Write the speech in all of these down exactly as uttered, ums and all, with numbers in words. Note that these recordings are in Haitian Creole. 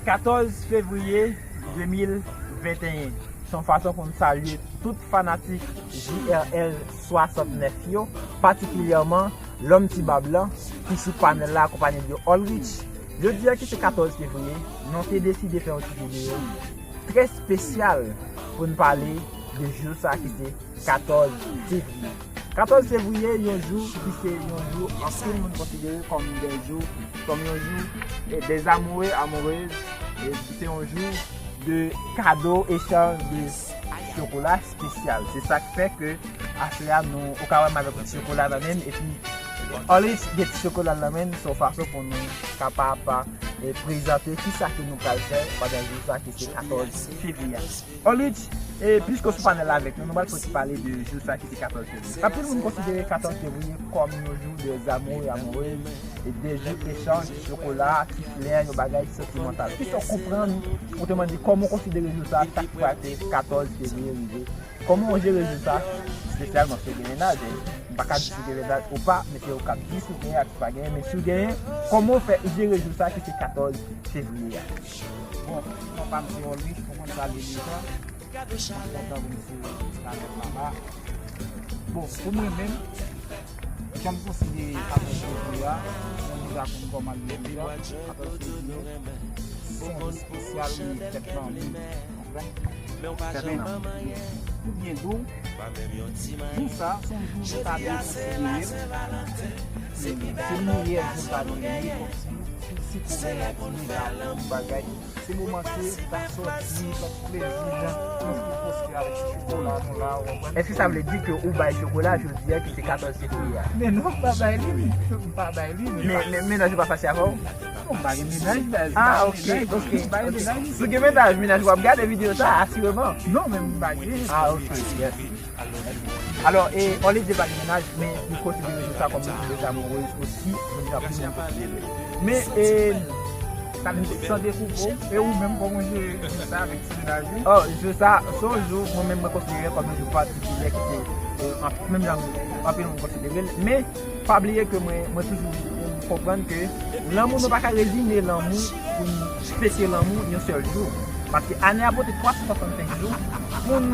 Katòz fevriye de mil venteyen. Se yon fason pou n salye tout fanatik J R L swasantnèf yo, patikilyèman lòm ti bab lan ki sou panèl la akonpanye de Olrich. Jodi a ki se katòz fevriye, nou te deside fè yon ti videyo trè espesyal pou n pale de jou sa ki se katòz fevriye. Katòz fevriye, yon jou ki se yon jou anpil moun konsidere kòm de jou, kòm yon jou, eh, des amoureux, amoureuses, e ki se yon jou de kado, echanj de chokola espesyal. Se sa k fè ke aswè a nou ou ka wè m avèk yon chokola nan men m, epi Olrich gen ti chokola nan men l, se yon fason pou nou kapab, eh, prezante kisa ke nou pral fè pandan jou sa ki se katòz fevriye a. Olrich, e piske w sou panèl la avèk nou, nou pral foti pale de jou sa ki se katòz fevriye. Anpil moun konsidere katòz fevriye kòm yon jou des amoureux et amoureuses, e de jou echanj chokola, ti flè, yon bagay santimantal. Kisa w konprann, otreman di, kòman w konsidere jou sa chak fwa ke katòz fevriye rive? Kòman w jere jou sa, espesyalman si w gen mennaj? M pa ka di si w gen mennaj ou pa, men se ou k ap di si w genyen ak si w pa genyen, men si w genyen, kòman w fè jere jou sa ki se katòz fevriye a? Bon, non pa m se Olrich, ou konn sa li deja. Mwen kontan pou m sou planèt la la. Bon, pou mwen menm, jan m konsidere katòz fevriye a, mwen deja konn kòman l ye deja. Katòz fevriye, se yon jou espesyal, li fèt lanmou, konprann? Fèt lanmou. Pou byen di w, jou sa, se yon jou nou ta dwe konsidere l. Se, se meyè jou nou ta dwe ye, kòmsi, si, si pou gen yon ti medal, yon bagay. Se moman ke ta sòti, ta plezi, jan nou poste avèk ti chokola nou la, ou konprann? Èske sa vle di ke ou bay chokola jodi a ki se katòz fevriye a? Men non, m pa bay li, m pa bay li. Men, men mennaj ou pa fache avè w? Non, m pa gen mennaj, baz. Ah, ok, ok, ok. Si w gen mennaj, mennaj ou ap gade videyo sa, asireman. Non, men m pa gen. Ah, ok, yes. Alò, e, Olrich pa gen mennaj, men li konsidere jou sa kòm yon jou des amoureux osi, moun sa pou moun konsidere. Men, e, sa vin san dekoupe. E ou menm, kòman w jere jou sa avèk ti mennaj ou? Oh, jou sa, se yon jou, mwen menm, mwen konsidere kòm yon jou patikilye ki te, e, an, menm jan anpil moun konsidere l. Men, pa bliye ke mwen, mwen toujou konprann ke lanmou, nou pa ka rezime lanmou pou n fete lanmou yon sèl jou. Paske ane a pote twa san swasannsenk jou, pou n,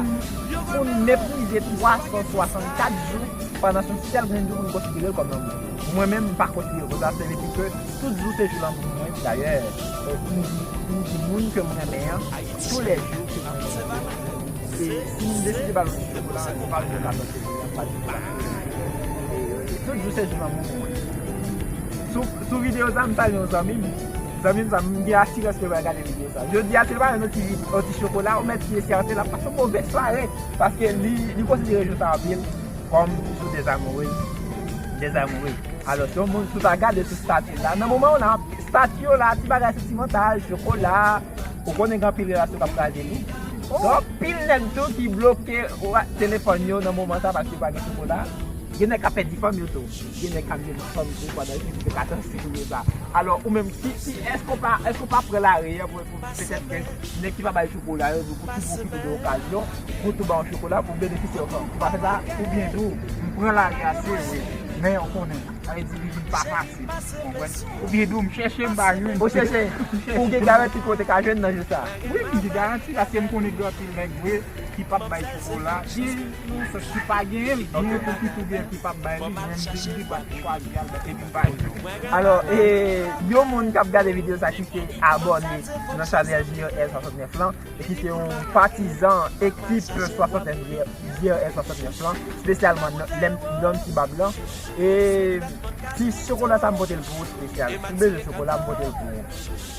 pou n meprize twa san swasannkat jou pandan se yon sèl grenn jou pou n konsidere l kòm lanmou. Pou mwen menm, m pa konsidere l konsa, se vle di ke tout jou se jou lanmou pou mwen. Dayè, e, m di, m di moun ke m renmen an, tou lè jou se pou mwen. E si m deside ba l yon ti chokola, se pa jou katòz fevriye, m pa di l. E tout jou se jou lanmou pou mwen. Sou, sou videyo sa, m salye yon zanmi m. Zanmi m sa, m gen asirans ke l pral gade videyo sa. Jodi a, si l pa jwenn yon ti, yon ti chokola, ou mèt siye syate, l ap pase yon move sware. Paske li, li konsidere jou sa anpil kòm jou des amoureux, des amoureux. Alò, si yon moun, si w ta gade sou stati la, nan moman w la, stati yo la, ti bagay santimantal, chokola, ou konnen gen anpil relasyon k ap kraze tou. Gen anpil nèg tou ki bloke wa-, telefòn yo nan moman sa paske pa gen chokola. Gen nèg k ap pèdi fanm yo tou. Gen nèg k ap jwenn fanm tou pandan jou katòz fevriye sa. Alò, ou menm, si, si, èske w pa, èske w pa pran lari a pou, pou petèt gen nèg ki pa bay chokola yo, pou, pou pwofite de okazyon, pou tou ba w chokola, pou benefisye w fanm? Ou pa fè sa? Oubyen tou, m pran lari a, se vre, men w konnen. Sa vle di li vin pa fasil. Konprann? Oubyen tou, m chèche, m pa jwenn. Ou chèche. Ou gen garanti ke w te ka jwenn nan jou sa? Wi, m gen garanti, paske m konnen gen anpil nèg vre ki p ap bay chokola. Gen yon sòs ki pa genyen l, gen yon konpit oubyen ki p ap bay li, men m di, m di pa chwazi al, epi m pa jwenn. Alò, e, yon moun k ap gade videyo sa ki se abòne nan chanèl J R L swasantnèf lan, e ki se yon patizan ekip swasantnèf, J R L swasantnèf lan, espesyalman nan, lè m, lòm ti bab lan. E ti chokola sa m pote l pou ou espesyal. Si w bezwen chokola, m pote l pou ou.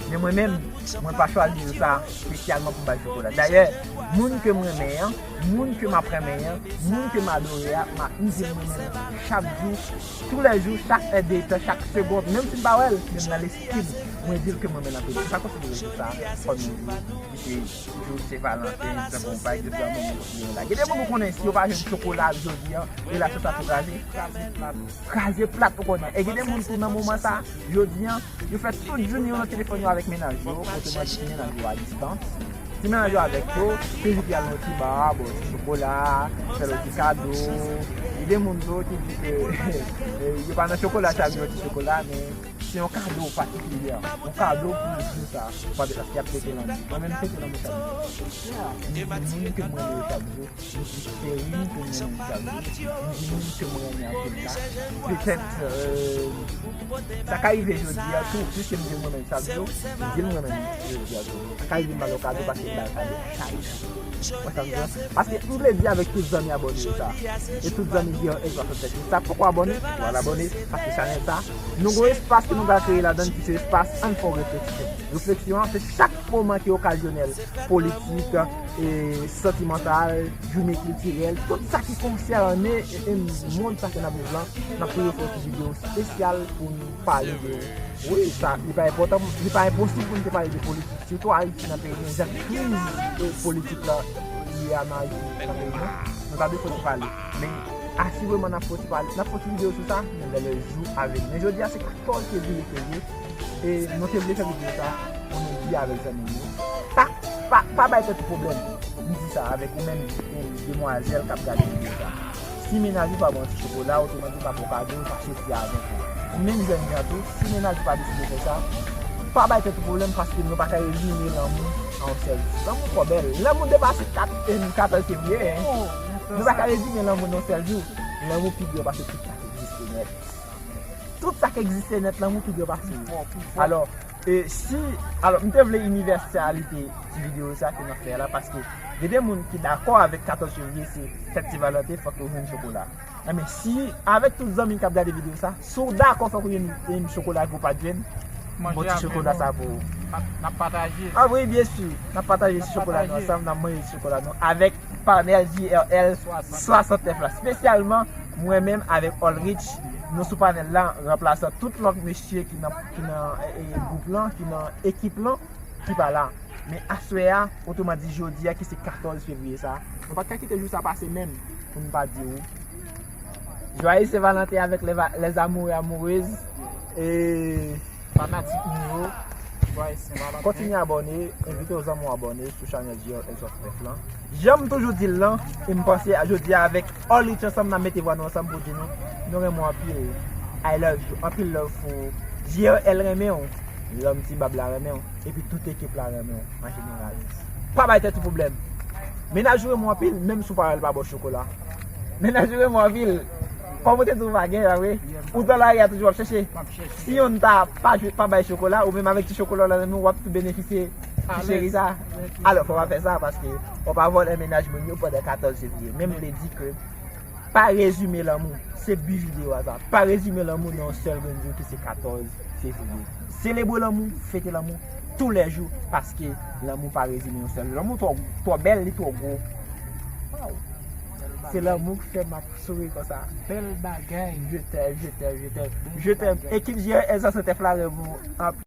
Men mwen menm, mwen pa chwazi jou sa espesyalman pou m bay chokola. Dayè, moun ke m renmen an, moun ke m ap renmen an, moun ke m adore a, m ap, m di l mwen menm chak jou, tou lè jou, chak èdtan, chak segonn, menm si m pa wè l, men nan lespri m, mwen di l ke mwen renmen l anpil. Mwen pa konsidere jou sa kòm yon jou ki se jou Sen Valanten, tankou pa egzanp, lanmou mwen konsidere la. Gen de moun ou konnen, si yo pa jwenn chokola jodi an, relasyon sa tou kraze. Kraze plat. Kraze plat, ou konnen. E gen de moun tou nan moman sa, jodi an, yo fè tout jounen yo nan telefòn yo avèk mennaj yo, otreman di ki mennaj yo a distans. Si mennaj yo avèk yo, se jou ki al nan ti ba, bò ti chokola, fè lòt ti kado. Gen de moun tou ki di ke yo pa nan chokola, chak jou yon ti chokola, men Se yon kado patikilye, yon kado pou jou sa, paske y ap fete lanmou. Mwen menm, m fete lanmou chak jou. M di moun ke m renmen yo chak jou, m di seri m ke m renmen yo chak jou, m di moun ke m renmen anpil la. Petèt, euh, sa ka rive jodi a tou, piske m di l mwen menm chak jou, m di l mwen menm jodi a tou. Sa ka rive m ba l yon kado paske m ba l kado chak jou. Wè sa m di la? Paske m vle di avèk tout zanmi abòne yo sa, e tout zanmi J R L swasanntèt yo sa, poko abòne, w al abòne, paske chanèl sa, nou gon espas ke nou pral kreye ladann ki se espas ann fè yon refleksyon. Refleksyon an, se chak moman ki okazyonèl, politik, e, santimantal, jounen kiltirèl, tout sa ki konsène, e, e, mond sa ke n ap viv lan, n ap toujou fè yon ti videyo espesyal pou nou pale de, wi, sa, li pa enpòtan, li pa enposib pou nou te pale de politik. Sitou Ayiti nan peyi nou, jan kriz, e, politik la ye a nan Ayiti nan peyi nou, nou ta dwe foti pale. Men asireman n ap foti pale, n ap foti videyo sou sa, men dans les jours à venir. Men jodi a se katòz fevriye ke l ye, e nou te vle fè videyo sa pou nou di avèk zanmi nou. Pa, pa, pa bay tèt ou pwoblèm. M di sa avèk ou menm, e, demwazèl k ap gade videyo sa. Si mennaj ou pa ba w ti chokola, otreman di pa ba w kado, pa soti avèk ou. Ou menm jèn jan tou, si mennaj ou pa deside fè sa, pa bay tèt ou pwoblèm paske nou pa ka rezime lanmou a yon sèl jou. Lanmou twò bèl. Lanmou depase kat, e, katòz fevriye, en. Nou pa ka rezime lanmou nan yon sèl jou. Lanmou pi gran pase tout sa ki egziste nèt. Tout sa ki egziste nèt, lanmou pi gran pase yo. Alò, e, si, alò, m te vle inivèsalite ti videyo sa ke n ap fè la, paske gen de moun ki dakò avèk katòz fevriye se fèt Sen Valanten, fòk yo jwenn chokola. Enben, si, avèk tout zanmi k ap gade videyo sa, si w dakò fòk ou jwenn, jwenn chokola ke w pa t jwenn, bon ti chokola sa pou ou. N ap pataje. Ah wi, byen si, n ap pataje ti chokola nou ansanm, n ap manje ti chokola nou avèk panèl J R L swasantnèf la, espesyalman mwen menm avèk Olrich, nou sou panèl la, ranplasan tout lòt mesye ki nan, ki nan, e, e, gwoup lan, ki nan ekip lan, ki pa la. Men aswè a, otreman di jodi a, ki se katòz fevriye sa, nou pa t ka kite jou sa pase menm pou n pa di ou Joyeux Saint-Valentin avec les, va- les amoureux et amoureuses. E fanatik nou yo, Joyeux Saint-Valentin. Kontinye abòne, envite yon zanmi w abòne sou chanèl J R L swasanntnèf lan. Jan m toujou di l lan, e m panse a jodi a avèk Olrich ansanm, n ap mete vwa nou ansanm pou di nou, nou renmen w anpil. I love you, anpil love pou ou. J R L renmen w, Lòm Ti Bab la renmen w, epi tout ekip la renmen w an jeneral. Pa bay tèt ou pwoblèm. Mennaj ou renmen w anpil, menm si w pa wè l pa ba w chokola. Mennaj ou renmen w anpil. Kòm ou te di w pa gen, pa vre? Ou nan lari a toujou w ap chèche. Si youn ta pa, pa bay chokola, ou menm avèk ti chokola w la nan men w, w ap tou benefisye ti cheri sa. Alò, fò w pa fè sa, paske w pa vòlè mennaj moun yo pandan katòz fevriye. Men m vle di ke pa rezime lanmou. Se bi videyo a sa. Pa rezime lanmou nan yon sèl grenn jou ki se katòz fevriye. Selebre lanmou, fete lanmou tou lè jou, paske lanmou pa rezime yon sèl jou. Lanmou twò, twò bèl, li twò gwo. Waw. Se lanmou ki fè m ap souri konsa. Bèl bagay. Je t'aime, je t'aime, je t'aime. Je t'aime. Ekip J R L swasanntnèf la renmen w anpil.